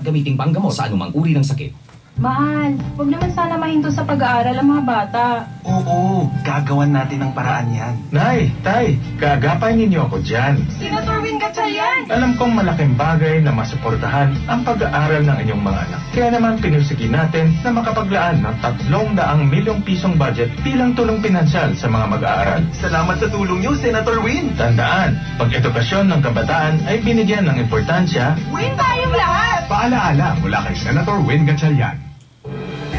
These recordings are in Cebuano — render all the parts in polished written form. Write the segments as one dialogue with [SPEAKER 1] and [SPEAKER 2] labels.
[SPEAKER 1] Gamiting panggamot sa anumang uri ng sakit.
[SPEAKER 2] Mahal, wag naman sana mahinto sa pag-aaral ang mga bata.
[SPEAKER 3] Oo, gagawan natin ng paraan yan.
[SPEAKER 4] Nay, Tay, kaagapay ninyo ako dyan.
[SPEAKER 2] Senator Win Gatchalian!
[SPEAKER 4] Alam kong malaking bagay na masuportahan ang pag-aaral ng inyong mga anak. Kaya naman pinursige natin na makapaglaan ng 300 milyong pisong budget bilang tulong pinansyal sa mga mag-aaral.
[SPEAKER 3] Salamat sa tulong niyo, Senator Win.
[SPEAKER 4] Tandaan, pag edukasyon ng kabataan ay binigyan ng importansya,
[SPEAKER 2] Win tayong lahat!
[SPEAKER 4] Paalaala mula kay Senator Win Gatchalian.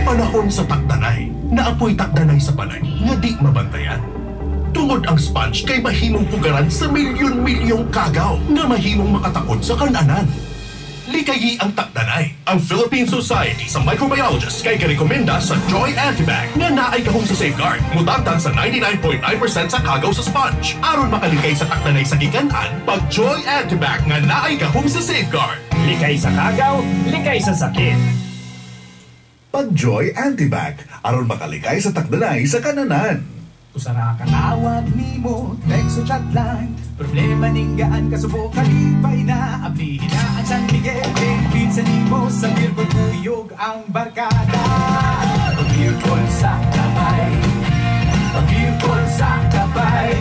[SPEAKER 5] Panahon sa takdanay, naa poy takdanay sa balay nga di mabantayan. Tungod ang sponge kay mahimong pugaran sa milyon-milyong kagaw nga mahimong makatakod sa kananan. Likayi ang takdanay. Ang Philippine Society sa Microbiologists kay girekomenda sa Joy Antibac nga naay gahom sa Safeguard. Mutangtang sa 99.9% sa kagaw sa sponge. Aron makalikay sa takdanay sa gikan-an, pag Joy Antibac nga naay gahom sa Safeguard.
[SPEAKER 6] Likay sa kagaw, likay sa sakit.
[SPEAKER 5] Pag Joy Antibac, aron makalikay sa takdanay sa kananan.
[SPEAKER 7] Usa ra ka tawag nimo, text o chat lang. Problema ning gaan kasubo kalipay na. Ablihin na ang San Miguel Pale nimo sa beer call kuyog ang barkada. Pag-beer call sa kamay, pag-beer call sa kabay.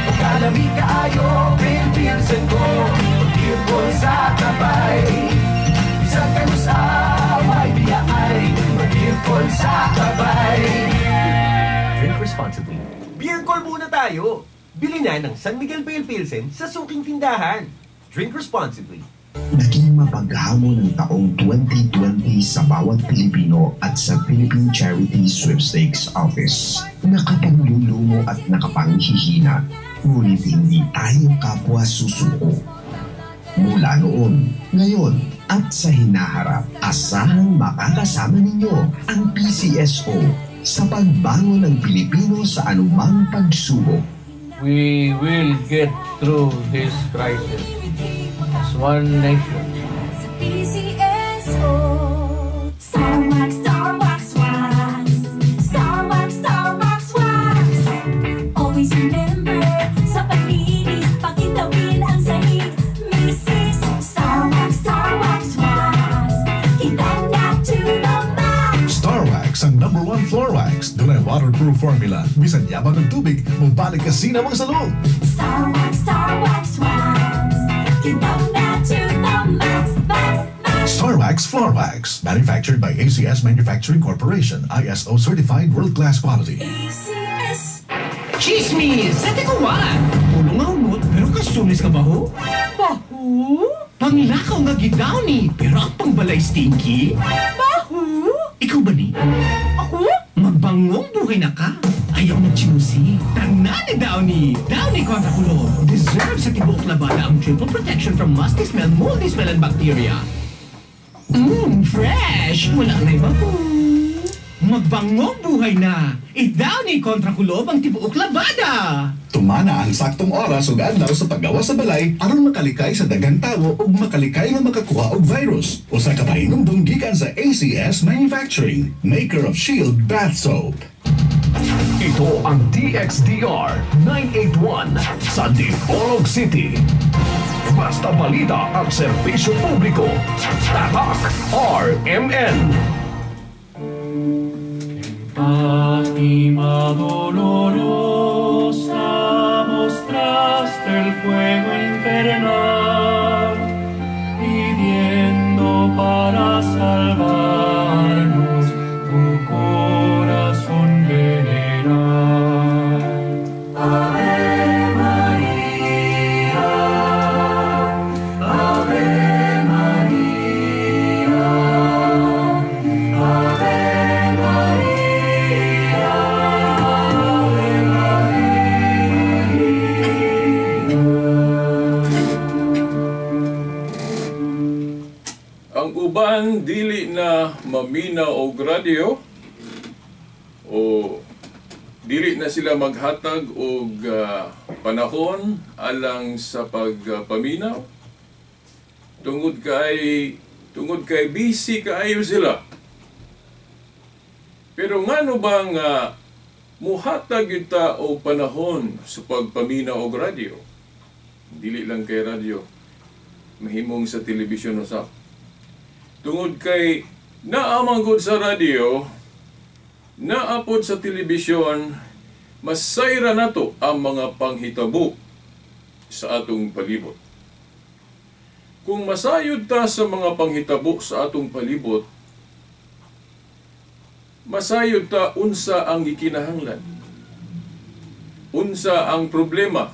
[SPEAKER 7] Pagkalami kaayo, Pale Pilsen ko. Pag-beer call sa kabay. Bisan kanus-a, way biyaay. Pag-beer call sa kabay.
[SPEAKER 8] Drink responsibly.
[SPEAKER 9] Beer call muna tayo. Bili na ng San Miguel Pale Pilsen sa suking tindahan. Drink responsibly.
[SPEAKER 10] Naging mapaghamon ang taong 2020 sa bawat Pilipino at sa Philippine Charity Sweepstakes Office. Nakapanlulumo at nakapanghihina, ngunit hindi tayo kapwa susuko. Mula noon, ngayon, at sa hinaharap, asahang makakasama ninyo ang PCSO sa pagbangon ng Pilipino sa anumang pagsubok.
[SPEAKER 11] We will get through this crisis as one nation.
[SPEAKER 12] PCSO. Starwax, Starwax, Wax. Starwax, Starwax, Wax. Always remember, sa paglinis, pakitawin ang sahig. Mrs. Starwax, Starwax, Wax. Kita na to the max.
[SPEAKER 5] Starwax ang number one floor wax. Dunay waterproof formula. Bisan yabang ng tubig, mubalik kasi namang salong.
[SPEAKER 12] Starwax, Starwax, Wax. Kita na to the max, max, max.
[SPEAKER 5] Starwax Floor Wax. Manufactured by ACS Manufacturing Corporation. ISO certified world-class quality.
[SPEAKER 12] ACS.
[SPEAKER 13] Chismis! Sa tikuwan! Ulo nga umot, pero kasunis ka baho? Baho? Panglakaw nga gidowny, pero ang pangbalay stinky? Baho? Ikaw ba ni? Ako? Magbangong buhay na ka. Ayaw magchimusi. Tanan ni Downy! Downy kontra kulob. Deserve sa tibuok labada ang triple protection from musty smell, moldy smell, and bacteria. Fresh! Wala na iba po. Magbangong buhay na! I-Downy kontra kulob ang tibuok labada!
[SPEAKER 5] Tumana ang saktong oras ug adlaw sa paggawas sa balay aron makalikay sa daghang tawo ug makalikay nga makakuha og virus. Usa ka pahinumdum gikan sa ACS Manufacturing, maker of Shield Bath Soap.
[SPEAKER 14] Ito ang DXDR 981 sa Dipolog City. Basta balita at serbisyo publiko. Tatak RMN.
[SPEAKER 15] Fátima dolorosa, mostraste el fuego infernal, pidiendo para salvarnos tu corazón veneral.
[SPEAKER 12] Ave María, Ave María, Ave María, Ave María.
[SPEAKER 16] Ang uban dili na maminaw og radyo o dili na sila maghatag og panahon alang sa pagpaminaw tungod kay busy kaayo sila. Pero ngano ba nga muhatag gyud ta og panahon sa pagpaminaw og radyo? Dili lang kay radyo, mahimong sa telebisyon usab. Tungod kay naamang gud sa radyo, naapod sa telebisyon, masayra nato ang mga panghitabo sa atong palibot. Kung masayod ta sa mga panghitabo sa atong palibot, masayod ta unsa ang gikinahanglan, unsa ang problema,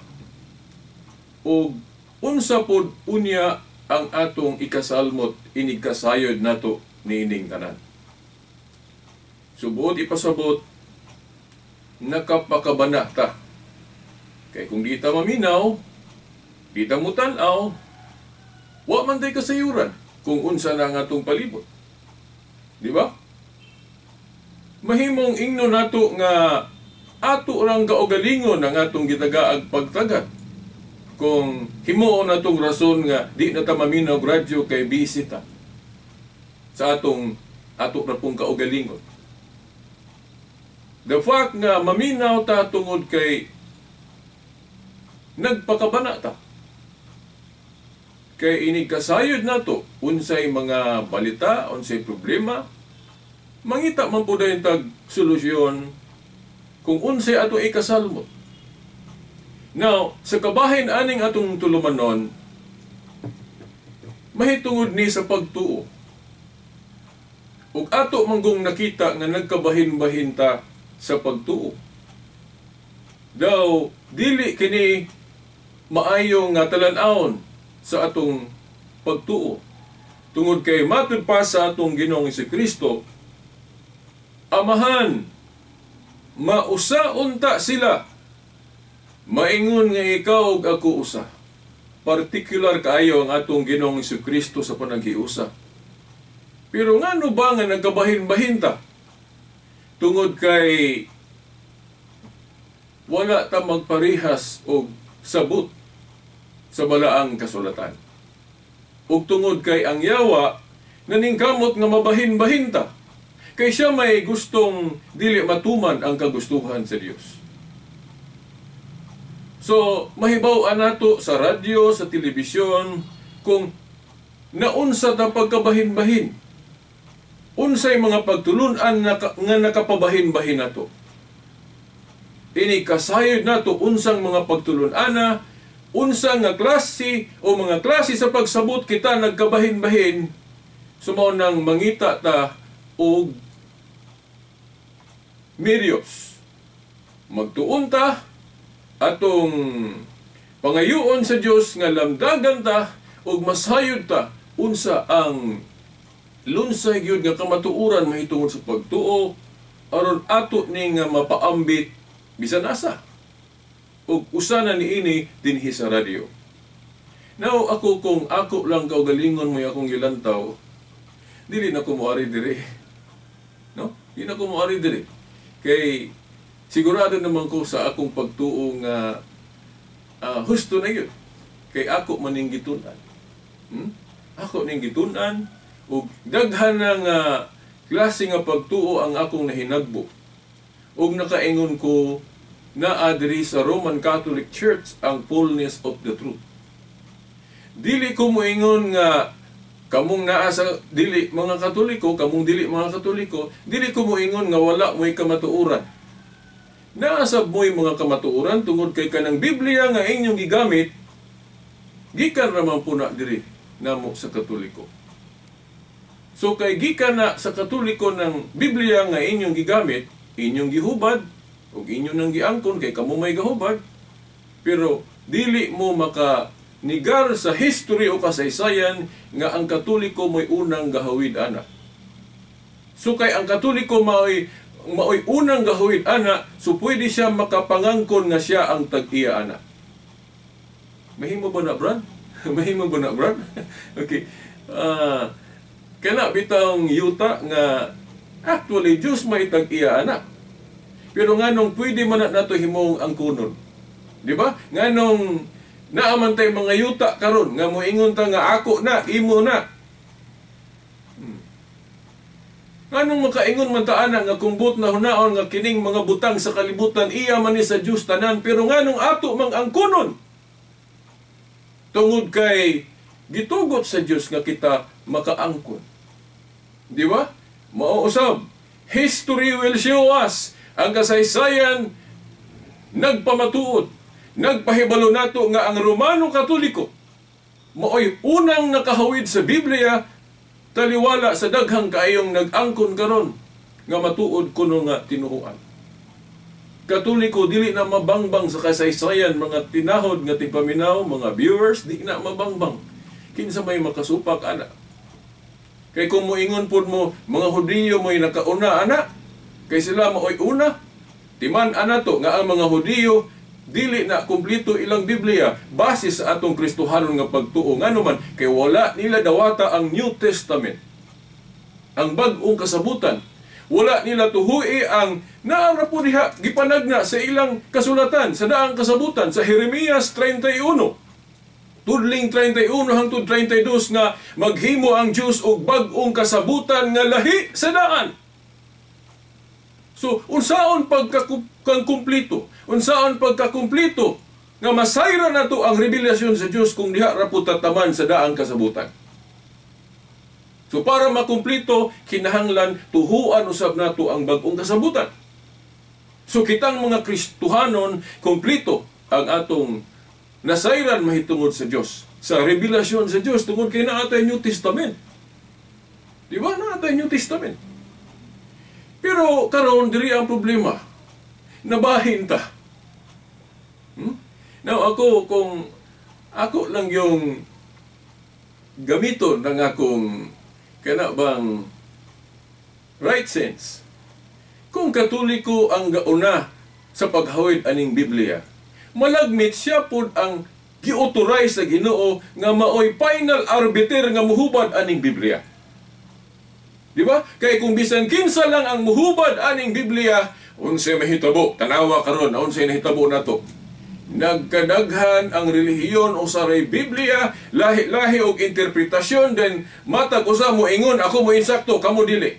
[SPEAKER 16] ug unsa pod unya ang atong ikasalmot inigkasayod nato niining tanan. Subuot ipasabot, nakapakabana ta. Kay kung di ta maminaw, di ta mutan-aw, wa man tay kasayuran kung unsa na ang atong palibot. Di ba? Mahimong ingno nato nga ato rang kaugalingon ang atong gitagaag pagtagat. Kung himuon natong rason nga di na ta maminaw radyo kay busy ta sa atong ato ra pong kaugalingon. The fact nga maminaw ta tungod kay nagpakabana ta. Kay inig kasayod nato unsay mga balita, unsay problema, mangita man po dayon tag solusyon kung unsay ato ikasalmot. Now, sa kabahin aning atong tulumanon, mahitungod ni sa pagtuo. Ug ato manggong nakita nga nagkabahin-bahin ta sa pagtuo. Daw dili kini maayo nga talan-awon sa atong pagtuo. Tungod kay matud pa sa atong Ginoong Kristo, Amahan, mausa unta sila, maingon nga ikaw ug ako usa. Partikular kaayo ang atong Ginoong Kristo sa panaghiusa. Pero ngano ba nga nagkabahin-bahin ta? Tungod kay wala ta magparihas og sabot sa balaang kasulatan. Ug tungod kay ang yawa naningkamot nga mabahin-bahin ta. Kay siya may gustong dili matuman ang kagustuhan sa Dios. So, mahibaw-an nato sa radyo, sa telebisyon, kung naunsa ta pagkabahin-bahin. Unsay mga pagtulun-an nga nakapabahin-bahin nato. Ini kasayod nato unsang mga pagtulun-ana, unsa nga klase o mga klase sa pagsabot kita nagkabahin-bahin, sumaw nang mangita ta og medios. Magtuon ta atong pangayoon sa Dios nga lamdagan ta ug masayod ta unsa ang lunsay gyud nga kamatuoran mahitungod sa pagtuo aron ato ni nga mapaambit bisan asa ug usa na niini dinhi sa radyo. Now ako kung ako lang kaugalingon mo akong gilantaw, dili na ko moari diri. No? Di na ko moari diri. Kay sigurado naman ko sa akong pagtuo nga husto na yun. Kay ako maning gitun-an. Ako ning gitun-an ug daghan na nga klase nga pagtuo ang akong nahinagbo. Ug nakaingon ko naa diri sa Roman Catholic Church ang fullness of the truth. Dili ko moingon nga kamong naa sa dili mga Katoliko, kamong dili mga Katoliko, dili ko moingon nga wala mo'y kamatuoran. Naasab mo'y mga kamatuoran tungod kay kanang Biblia nga inyong gigamit gikan ra man po na diri namo sa Katoliko. So kay gikan na sa Katoliko ng Biblia nga inyong gigamit, inyong gihubad ug inyo nang giangkon kay kamo may gahubad, pero dili mo maka nigar sa history o kasaysayan nga ang Katoliko mo'y unang gahawid ana. So kay ang Katoliko mao'y unang gahawid ana, so pwede siya makapangangkon nga siya ang tag-iya ana. Mahimo ba na, Brad? Mahimo ba na, Brad? Okay. Kana bitang yuta nga actually Diyos may tag-iya ana. Pero nganong pwede man na nato himong angkonon? Di ba? Nganong naaman tay mga yuta karon nga moingon ta nga ako na, imo na. Nganong makaingon man ta ana nga kumbot na hunaon nga kining mga butang sa kalibutan iya man ni sa Dios tanan, pero nganong ato mang angkonon? Tungod kay gitugot sa Dios nga kita makaangkon. Di ba? Mao usab. History will show us ang kasaysayan nagpamatuod, nagpahibalo nato nga ang Romano Katoliko maoy unang nakahawid sa Biblia taliwala sa daghang kaayong nag-angkon karon nga matuod kuno nga tinuohan. Katoliko dili na mabangbang sa kasaysayan, mga tinahod nga tigpaminaw, mga viewers, di na mabangbang. Kinsa may makasupak ana? Kay kung moingon pud mo mga Hudiyo mo'y nakauna ana, kay sila maoy una. Timan ana to nga ang mga Hudiyo dili na kumpleto ilang Biblia base sa atong Kristohanon nga pagtuo. Ngano man kay wala nila dawata ang New Testament, ang bag-ong kasabutan. Wala nila tuhui ang naara po diha gipanagna sa ilang kasulatan sa daang kasabutan sa Jeremias 31. Tudling 31 hangtod 32 nga maghimo ang Dios og bag-ong kasabutan nga lahi sa daan. So, unsaon pagkakumpleto? Unsaon pagkakumpleto nga masayra nato ang revelasyon sa Dios kung diha ra po tataman sa daang kasabutan? So, para makumpleto, kinahanglan tuhuan usab nato ang bag-ong kasabutan. So, kitang mga Kristohanon, kumpleto ang atong nasayran mahitungod sa Dios, sa revelasyon sa Dios tungod kay naa tay New Testament. Di ba? Naa tay New Testament. Pero karon diri ang problema. Nabahin ta. Now ako, kung ako lang yung gamiton ng akong kana bang right sense, kung Katoliko ang gauna sa paghawid aning Biblia, malagmit siya pod ang gi-authorize sa Ginoo nga maoy final arbiter nga muhubad aning Biblia. Di ba? Kay kung bisan kinsa lang ang muhubad aning Biblia, unsay mahitabo? Tanawa karon, unsay nahitabo nato? Nagkadaghan ang relihiyon usaray Biblia, lahi-lahi og interpretasyon, then matag usa mo ingon ako mo insakto, kamo dili.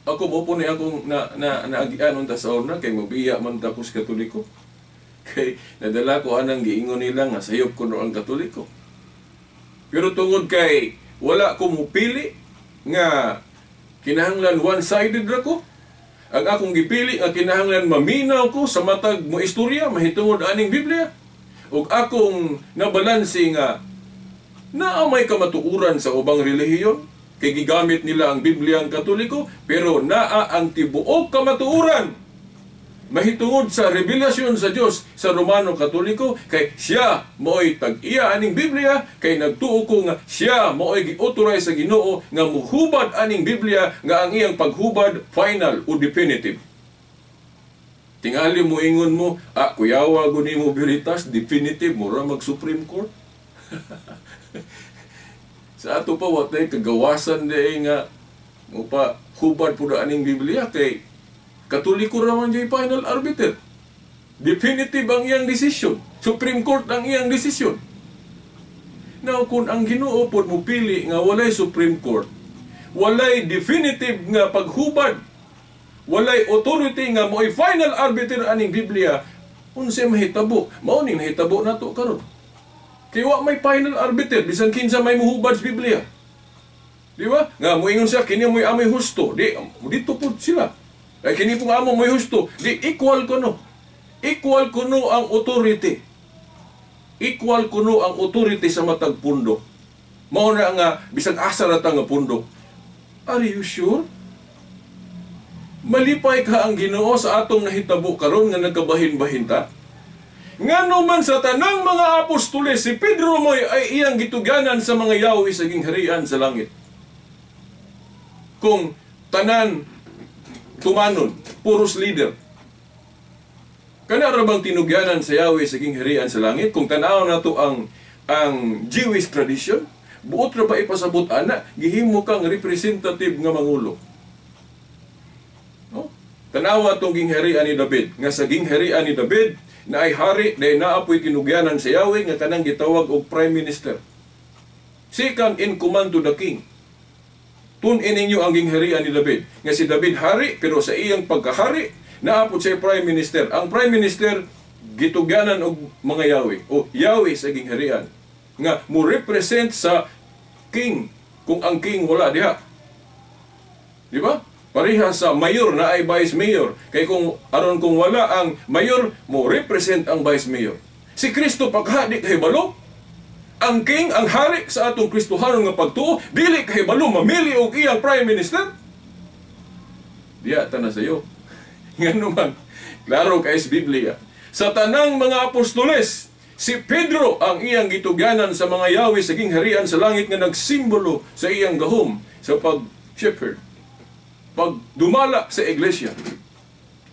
[SPEAKER 16] Ako mo po ni akong naagian unta sa una kay mobiya man ta ko sa Katoliko. Kay nadala ko anang giingon nila nga sayop kuno ang Katoliko. Pero tungod kay wala ko mupili nga kinahanglan one-sided ra ko. Ang akong gipili nga kinahanglan maminaw ko sa matag mo istorya mahitungod aning Biblia. Ug akong nabalanse nga naa may kamatuoran sa ubang relihiyon kay gigamit nila ang Biblia ang Katoliko, pero naa ang tibuok kamatuoran mahitungod sa revelasyon sa Dios sa Romano Katoliko kay siya maoy tag-iya aning Biblia, kay nagtuo ko nga siya maoy gi-authorize sa Ginoo nga muhubad aning Biblia nga ang iyang paghubad final o definitive. Tingali mo ingon mo, kuyawa guni mo Veritas, definitive mura mag Supreme Court. Sa ato pa watay kagawasan di nga mupa hubad pud aning Biblia kay Katoliko ra man jay final arbiter. Definitive ang iyang desisyon. Supreme Court ang iyang desisyon. Now, kung ang Ginoo pod mopili nga walay Supreme Court, walay definitive nga paghubad, walay authority nga mo'y final arbiter aning Biblia, unsay mahitabo? Mao ning nahitabo nato karon. Kay wa may final arbiter bisan kinsa may muhubad sa Biblia. Di ba? Nga moingon siya kini mo'y amoy husto. Di dito pod sila. Ay kini pong amo mo'y husto. Di equal kuno. Equal kuno ang authority. Equal kuno ang authority sa matag pundo. Mao na nga bisag asa ra ta nga pundo. Are you sure? Malipay ka ang Ginoo sa atong nahitabo karon nga nagkabahin-bahin ta? Ngano man sa tanang mga apostoles, si Pedro mo'y ay iyang gitugyanan sa mga yawi sa gingharian sa langit. Kung tanan tumanon, puros leader. Kana ra bang tinugyanan sa Yahweh sa gingharian sa langit? Kung tan-aw nato ang Jewish tradition, buot ra ba ipasabot ana, gihimo kang representative nga mangulo. No? Tanawa tong gingharian ni David, nga sa gingharian ni David na ay hari na naapoy tinugyanan sa Yahweh nga kanang gitawag og prime minister. Second in command to the king. Tun-in ninyo ang gingharian ni David. Nga si David hari, pero sa iyang pagkahari, naapod siya prime minister. Ang prime minister, gitugyanan og mga Yahweh, o Yahweh sa gingharian, nga mo represent sa king. Kung ang king wala diha. Di ba? Pareha sa mayor na ay vice mayor. Kay kung aron kung wala ang mayor, mo represent ang vice mayor. Si Kristo pagkahadi kahibalo. Ang king, ang hari sa atong Kristohanon nga pagtuo, dili kahibalo mamili og iyang prime minister. Diya ta na sayo. Ngano man, klaro kay sa Biblia. Sa tanang mga apostoles, si Pedro ang iyang gitugyanan sa mga yawi sa gingharian sa langit nga nagsimbolo sa iyang gahom sa pag-shepherd, pagdumala sa iglesia.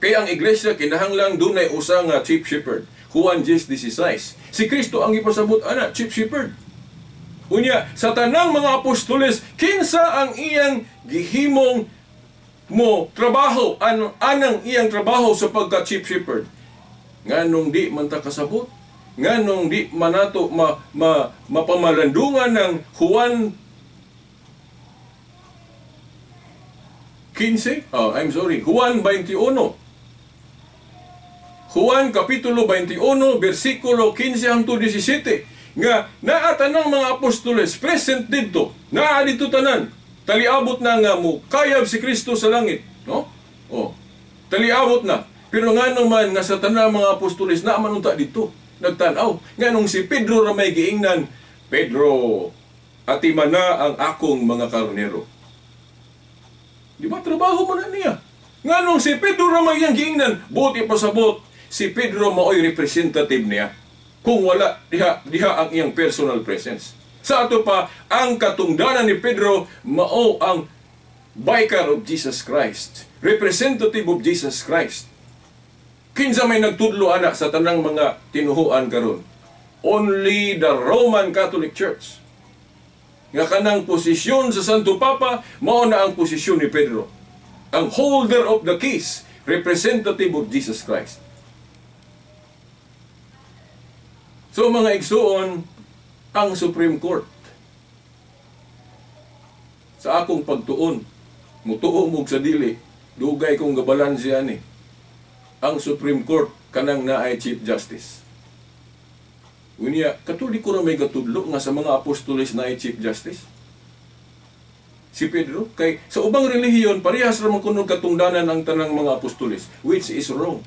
[SPEAKER 16] Kaya ang iglesia kinahanglang dunay usa nga chief shepherd. Juan 10:16. Si Kristo ang ipasabot ana, chief shepherd. Unya, sa tanang mga apostoles, kinsa ang iyang gihimong mo trabaho, anang iyang trabaho sa pagka chief shepherd? Nganong di man ta kasabot? Nganong di man nato mapamalandungan ng Juan 15? Oh, I'm sorry, Juan 21. Juan Kapitulo 21, versikulo 15 hangtod 17, nga naa tanang mga apostoles present didto, naa didto tanan, taliabot na nga mo kayab si Kristo sa langit, no? Oh, taliabot na. Pero ngano man nga sa tanang mga apostoles naa man unta didto, nagtan-aw. Nganong si Pedro ra may giingnan, Pedro, atima na ang akong mga karnero. Di ba trabaho man na niya? Nganong si Pedro ra may iyang giingnan, buot ipasabot, si Pedro maoy representative niya. Kung wala, diha ang iyang personal presence. Sa ato pa, ang katungdanan ni Pedro mao ang vicar of Jesus Christ, representative of Jesus Christ. Kinsa may nagtudlo ana sa tanang mga tinuhuan karon? Only the Roman Catholic Church. Nga kanang posisyon sa Santo Papa, mao na ang posisyon ni Pedro. Ang holder of the keys, representative of Jesus Christ. So mga igsuon, ang Supreme Court, sa akong pagtuon, mutuo mo sa dili, dugay kong gabalanse ani. Ang Supreme Court kanang naay Chief Justice. Unya, Katoliko ra may gatudlo nga sa mga apostoles naay Chief Justice. Si Pedro, kay sa ubang relihiyon parehas ra man kuno katungdanan ang tanang mga apostoles, which is wrong.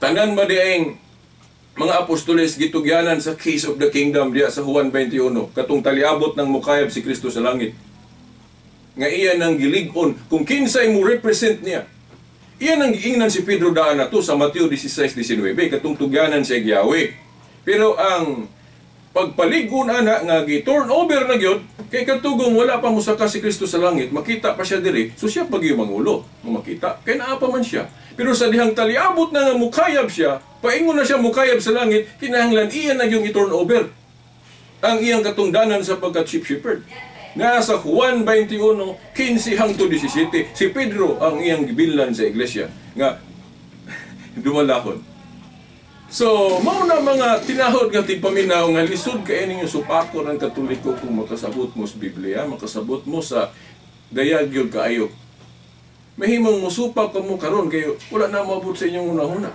[SPEAKER 16] Tanan madieng mga apostoles gitugyanan sa keys of the kingdom diya sa Juan 21, katong taliabot ng mukayab si Kristo sa langit. Nga iya nang gilig-on kung kinsay mo represent niya. Iya nang giingnan si Pedro daan na to sa Mateo 16:19, katong tugyanan siya giyawi. Pero ang pagpaligon ana nga gi-turn over na gyud kay katugong wala pa mosaka si Kristo sa langit, makita pa siya diri, so siya pag mangulo, makita kay naa pa man siya. Pero sa dihang taliabot na nga mukayab siya, paingon na siya mukayab sa langit, kinahanglan iya na yung i-turn over ang iyang katungdanan sa pagka-chief shepherd. Nasa Juan 21:15 hangtod 17, si Pedro ang iyang gibillan sa iglesia nga dumalahon. So, mao na mga tinahod nga tigpaminaw nga lisod kay ninyo supakor ang Katoliko kung makasabot mo sa Biblia, makasabot mo sa dayag gyud kaayo. Mahimong musupak kamo karon kayo wala na moabot sa inyong hunahuna.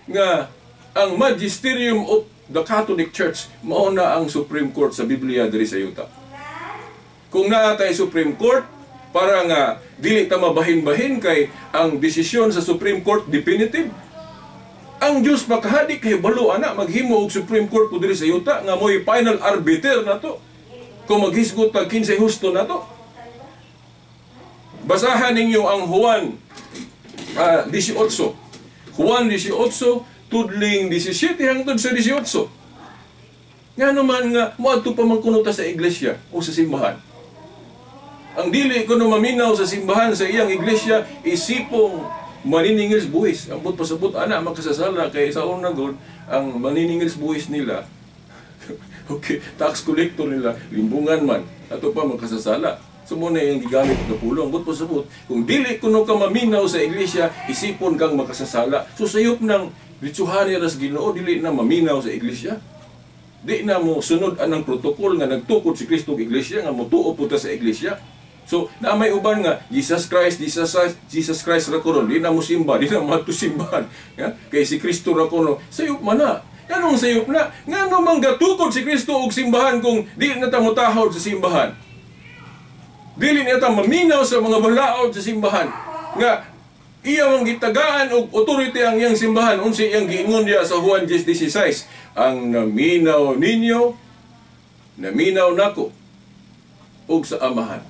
[SPEAKER 16] Nga ang Magisterium of the Catholic Church mao na ang Supreme Court sa Biblia diri sa yuta. Kung naa tay Supreme Court para nga dili ta mabahin-bahin kay ang desisyon sa Supreme Court definitive. Ang Dios makahadi kay balo ana maghimo og Supreme Court po diri sa yuta nga mo'y final arbiter nato. Kung maghisgot tag kinsay husto nato. Basahan ninyo ang Juan 18. Juan 18 tudling 17 hangtod sa 18. Ngano man nga moadto pa man kuno ta sa iglesia o sa simbahan. Ang dili kuno maminaw sa simbahan sa iyang iglesia isipong maniningil buwis. Ang but pasabot ana makasasala kay sa una gud ang maniningil buwis nila. Okay, tax collector nila limbungan man ato pa makasasala. So mo na iyang gigamit nga pulong. But pasabot kung dili kuno ka maminaw sa iglesia isipon kang makasasala. So sayop nang ritsuhan niya sa Ginoo dili na maminaw sa iglesia. Di na mo sunod anang protokol nga nagtukod si Kristo og iglesia nga motuo pud ta sa iglesia. So, na may uban nga, Jesus Christ, Jesus Christ ra kuno, di na mo simba, di na mo simbahan. Ya? Kay si Kristo ra kuno, sayop man na. Nganong sayop na? Ngano man gatukod si Kristo og simbahan kung di na ta motahod sa simbahan? Dili na ta maminaw sa mga balaod sa simbahan. Nga iya mang gitagaan og authority ang iyang simbahan, unsa iyang giingon diha sa Juan 10:16, ang naminaw ninyo, naminaw nako og sa Amahan.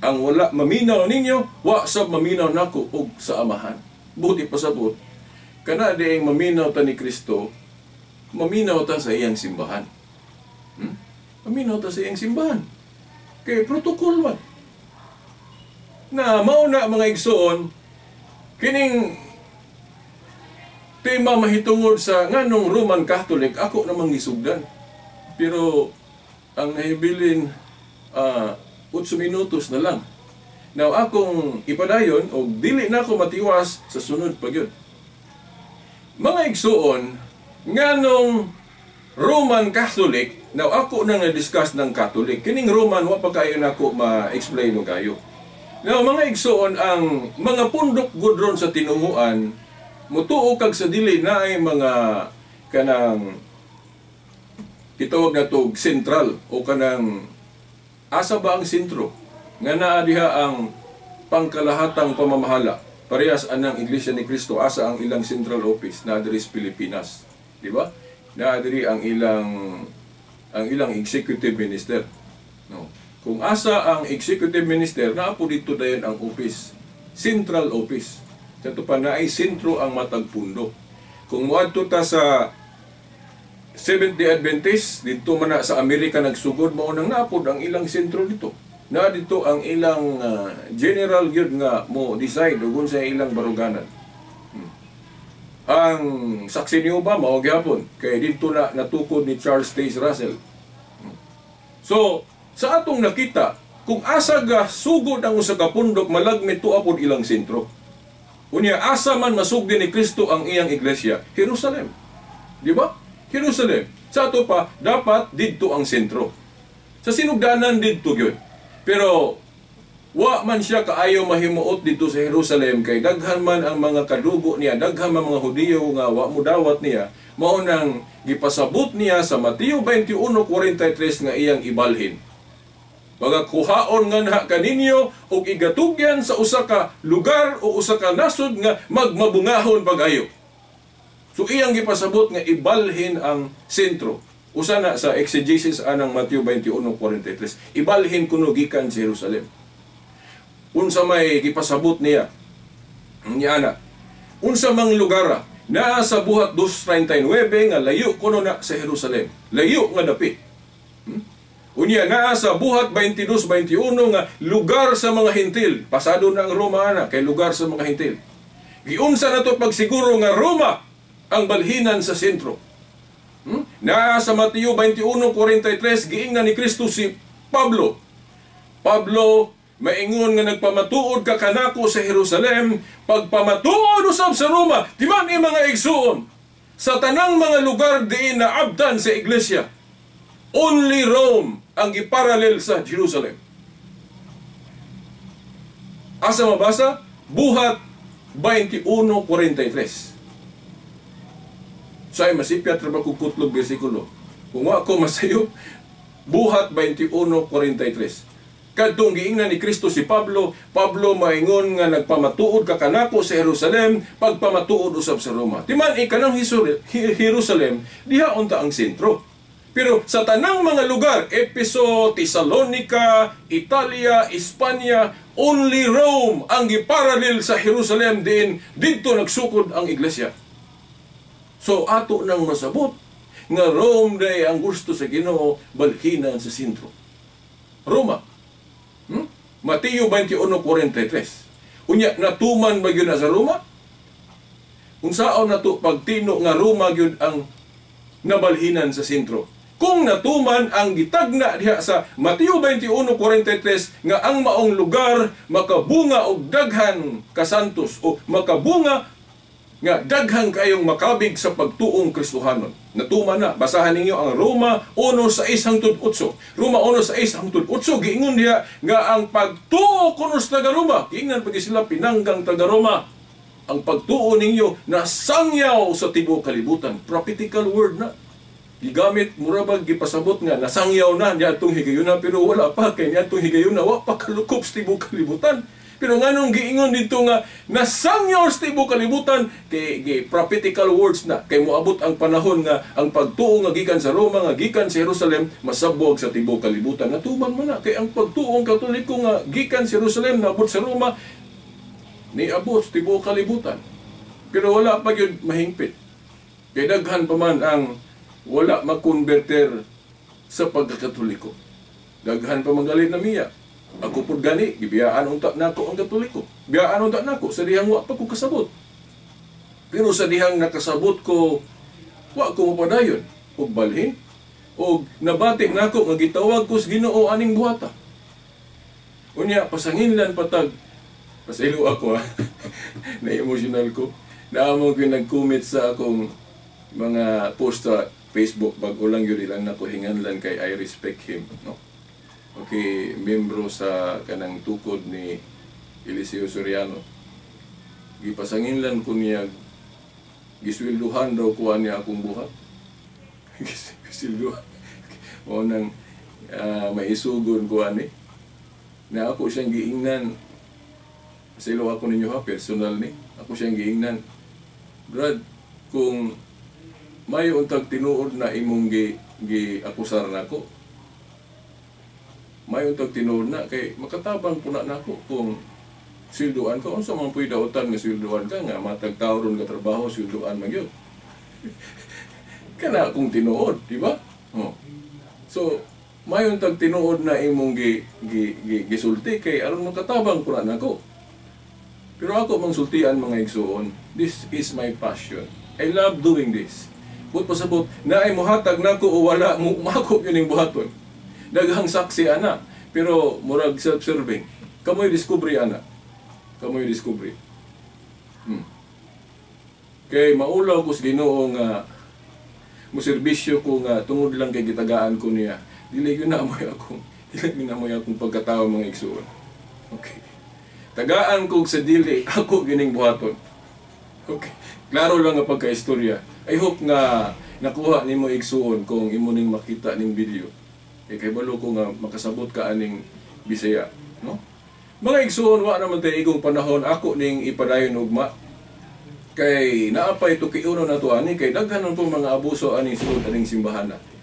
[SPEAKER 16] Ang wala maminaw ninyo, wa sab maminaw nako og sa Amahan. Buti pasabot, kana dieng maminaw ta ni Kristo, maminaw ta sa iyang simbahan. Maminaw ta sa iyang simbahan. Kay protocol man. Na mao na mga igsoon, kining tema mahitungod sa nganong Roman Catholic, ako namang gisugdan. Pero ang nahibilin 8 minutos na lang. Now akong ipadayon og dili na ako matiwas sa sunod pa gyud. Mga igsoon, nganong Roman Catholic, now ako nang na-discuss ng Catholic. Kining Roman wa pa kayo nako ma-explain og kayo. Now mga igsoon, ang mga pundok gud ron sa tinunguan, mutuo kag sa dili na ay mga kanang gitawag na tog sentral o kanang asa ba ang sentro nga naa diha ang pangkalahatang pamamahala. Parehas anang Iglesia ni Cristo, asa ang ilang central office na diri sa Pilipinas, di ba? Naa diri ang ilang executive minister. No. Kung asa ang executive minister, naa po dito dayon ang office, central office. Sa pa naay sentro ang matag pundo. Kung moadto ta sa Seventh-day Adventist, dito man na sa Amerika nagsugod, mao nang naapod ang ilang sentro dito. Na dito ang ilang general gyud nga mo decide ug unsa ilang baruganan. Ang saksi niyo ba mao gyapon kay dito na natukod ni Charles Taze Russell. So, sa atong nakita, kung asa ga sugod ang usa ka pundok, malagmit tuwa pod ilang sentro. Unya asa man masugdi ni Kristo ang iyang iglesia? Jerusalem. Di ba? Jerusalem. Sa ato pa, dapat didto ang sentro. Sa sinugdanan didto gyud. Pero wa man siya kaayo mahimuot didto sa Jerusalem kay daghan man ang mga kadugo niya, daghan man mga Hudiyo nga wa modawat niya. Mao nang gipasabot niya sa Mateo 21:43 nga iyang ibalhin. Pagakuhaon nga na kaninyo og igatugyan sa usa ka lugar o usa ka nasod nga magmabungahon pag-ayo. So iyang gipasabot nga ibalhin ang sentro. Usa na sa exegesis anang Mateo 21:43. Ibalhin kuno gikan sa Jerusalem. Unsa may gipasabot niya? Niya ana. Unsa mang lugar naa sa Buhat 2:39 nga layo kuno na sa Jerusalem. Layo nga dapit. Unya naa sa Buhat 22:21 nga lugar sa mga Hentil. Pasado na ang Roma ana kay lugar sa mga Hentil. Giunsa na to pagsiguro nga Roma ang balhinan sa sentro. Naa sa Mateo 21:43 giingnan ni Kristo si Pablo. Pablo, maingon nga nagpamatuod ka kanako sa Jerusalem, pagpamatuod usab sa Roma, di man mga igsuon, sa tanang mga lugar diin naabdan sa iglesia. Only Rome ang giparallel sa Jerusalem. Asa mabasa? Buhat 21:43. Say masipyat ra ba kog kutlog bersikulo. Kung wa ko masayop, Buhat 21:43. Kadtong giingnan ni Kristo si Pablo, Pablo maingon nga nagpamatuod ka kanako sa Jerusalem, pagpamatuod usab sa Roma. Timan ikanang Jerusalem, diha unta ang sentro. Pero sa tanang mga lugar, Epeso, Tesalonica, Italia, Espanya, only Rome ang giparallel sa Jerusalem din, didto nagsukod ang iglesia. So ato nang masabot nga Rome day ang gusto sa Ginoo balhinan sa sentro. Roma. Mateo 21:43. Unya natuman ba gyud na sa Roma? Unsaon nato pagtino nga Roma gyud ang nabalhinan sa sentro? Kung natuman ang gitagna diha sa Mateo 21:43 nga ang maong lugar makabunga og daghan ka santos o makabunga nga daghan kayong makabig sa pagtuong Kristohanon. Natuman na. Basahan ninyo ang Roma 1:6-8. Roma 1:6-8 giingon diha nga ang pagtuo kuno sa taga Roma, giingnan pagi sila pinanggang taga Roma. Ang pagtuo ninyo nasangyaw sa tibuok kalibutan. Prophetical word na. Gigamit murabag gipasabot nga nasangyaw na niadtong higayuna, pero wala pa kay niadtong higayuna wa pa kalukop sa tibuok kalibutan. Pero nganong giingon dito nga nasangyaw sa tibuok kalibutan, kay prophetical words na kay moabot ang panahon nga ang pagtuo nga gikan sa Roma nga gikan sa Jerusalem masabwag sa tibuok kalibutan. Natuman man na kay ang pagtuong Katoliko nga gikan sa Jerusalem naabot sa Roma niabot sa tibuok kalibutan. Pero wala pa gyud mahingpit. Kay daghan pa man ang wala makonverter sa pagkakatoliko. Daghan pa manggalit na miya. Ako pud gani, gibiyaan unta nako ang Katoliko. Biyaan unta nako sa dihang wa pa ko kasabot. Pero sa dihang nakasabot ko, wa ko mapadayon og balhin og nabati nako nga gitawag ko sa Ginoo aning buhata. Unya pasanginlan patag pasaylo ako ha. Na-emotional ko. Naamong ko nag-comment sa akong mga post sa Facebook, bago lang yun ilang nako hinganlan kay I respect him, no? Okay, membro sa kanang tukod ni Eliseo Soriano. Gipasanginlan ko niya, giswelduhan daw kuha niya akong buhat. Giswelduhan. O nang maisugon kuha ni. Na ako siyang giingnan. Pasaylo ako ninyo ha, personal ni. Ako siyang giingnan. Brad, kung may untag tinuod na imong gi-akusar nako, may untag tinuod na kay makatabang puna nako kung swelduan ka. Unsa man puy dautan nga swelduan ka nga matag tawo ron nga trabaho swelduan man gyud. Kana kung tinuod, di ba? Oh. So may untag tinuod na imong gisulti kay aron makatabang puna nako. Pero ako mang sultian mga igsuon, this is my passion. I love doing this. But pasabot, na ay muhatag nako o wala, mako yun yung buhaton. Daghang saksi ana, pero murag self-serving. Kamoy discovery ana. Kamoy discovery. Kay maulaw ko sa Ginoo nga muserbisyo ko nga tungod lang kay gitagaan ko niya. Dili yun na amoy akong, dili yun na amoy akong pagkatao mga igsuon. Okay. Tagaan ko sa dili, ako gining buhaton. Okay. Klaro lang ang pagkaistorya. I hope nga nakuha nimo igsuon kung imo ning makita ning video. Kay kabalo ko nga makasabot ka aning Bisaya, no? Mga igsuon, wa naman tay igong panahon ako ning ipadayon ugma. Kay naapay tukiunon nato ani kay daghan man pong mga abuso aning sulod aning simbahan natin.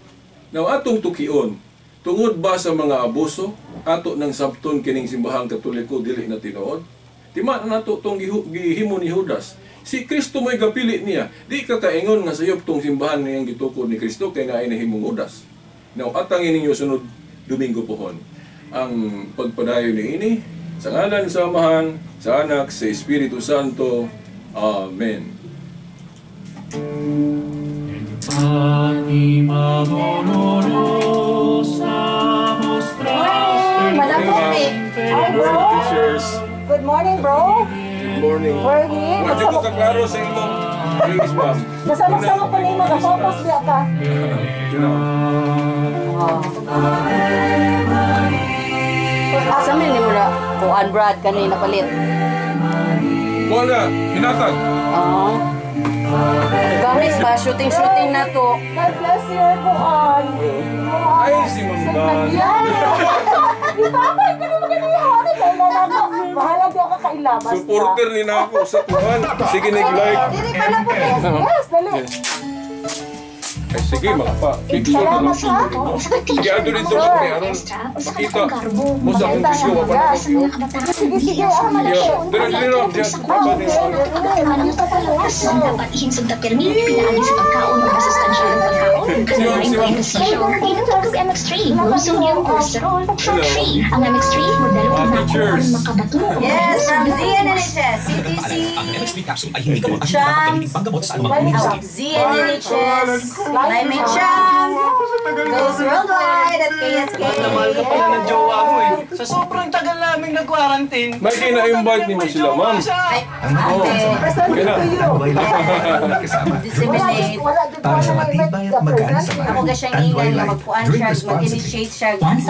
[SPEAKER 16] Now atong tukion, tungod ba sa mga abuso ato nang sabton kining simbahang Katoliko dili na tinuod? Tima na nato tong gihimo ni Judas. Si Kristo mo'y gapili niya. Di ka kaingon nga sayop tong simbahan niyang gitukod ni Kristo kay naay nahimong Judas. Now atangin ninyo sunod Domingo pohon ang pagpadayon niini sa ngalan sa Amahan, sa Anak, sa Espiritu Santo. Amen.
[SPEAKER 15] Anima dolorosa mostraste.
[SPEAKER 17] Madam Popi. Hi, bro.
[SPEAKER 16] Teachers.
[SPEAKER 17] Good morning, bro.
[SPEAKER 16] Good morning.
[SPEAKER 17] We're here.
[SPEAKER 16] Wala ko kaklaro sa imong Please, ma'am.
[SPEAKER 17] Nasamok-samok ko nimo, ka-focus biya ka.
[SPEAKER 18] Asa man nimo na kuan Brad kanina palit?
[SPEAKER 16] Wala, hinatag.
[SPEAKER 18] Oo. Gamit ba shooting-shooting na to?
[SPEAKER 17] God bless your kuan.
[SPEAKER 16] Ay, si Ma'am Dan.
[SPEAKER 17] Ipapay ka naman kanina. Bahala di ako kailabas.
[SPEAKER 16] Supporter ni na ako sa kuan. Sige, nag-like.
[SPEAKER 17] Dili pala po. Yes, dali.
[SPEAKER 16] Ay, sige, magpa-picture na lang siguro. Sige, ando dito sa kay aron makita mo sa akong video. Wa pa na ako.
[SPEAKER 17] Sige, sige.
[SPEAKER 16] Dili, dili,
[SPEAKER 12] Dapat ihinsog ta pirmi, pinaagi sa pagkaon o masustansyang pagkaon. Kanalain ang ehersisyo. Inom og MX3, low sodium cholesterol, fat-free. Ang MX3, modelo na ako aron makabato.
[SPEAKER 18] Yes, from ZNNHS, CTC.
[SPEAKER 1] Ang MX3 capsule ay hindi gamot at hindi dapat gamitin panggamot sa anumang uri ng sakit.
[SPEAKER 18] ZNNHS, Climate Champ, goes worldwide at KSK.
[SPEAKER 19] Mahal ka pala ng jowa mo eh. Sa sobrang tagal namin nag-quarantine.
[SPEAKER 16] May kina-invite nimo sila, ma'am.
[SPEAKER 18] Ay, ate. Disseminate.
[SPEAKER 10] Para sa matibay at magaan sa
[SPEAKER 18] Ako ga siyang
[SPEAKER 10] Tanduay
[SPEAKER 18] ingan nga
[SPEAKER 10] Light.
[SPEAKER 18] magkuan
[SPEAKER 10] Drink
[SPEAKER 18] siya,
[SPEAKER 10] responsibly.
[SPEAKER 18] mag-initiate siya. Debate.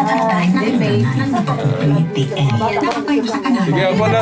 [SPEAKER 16] Sige, ako na.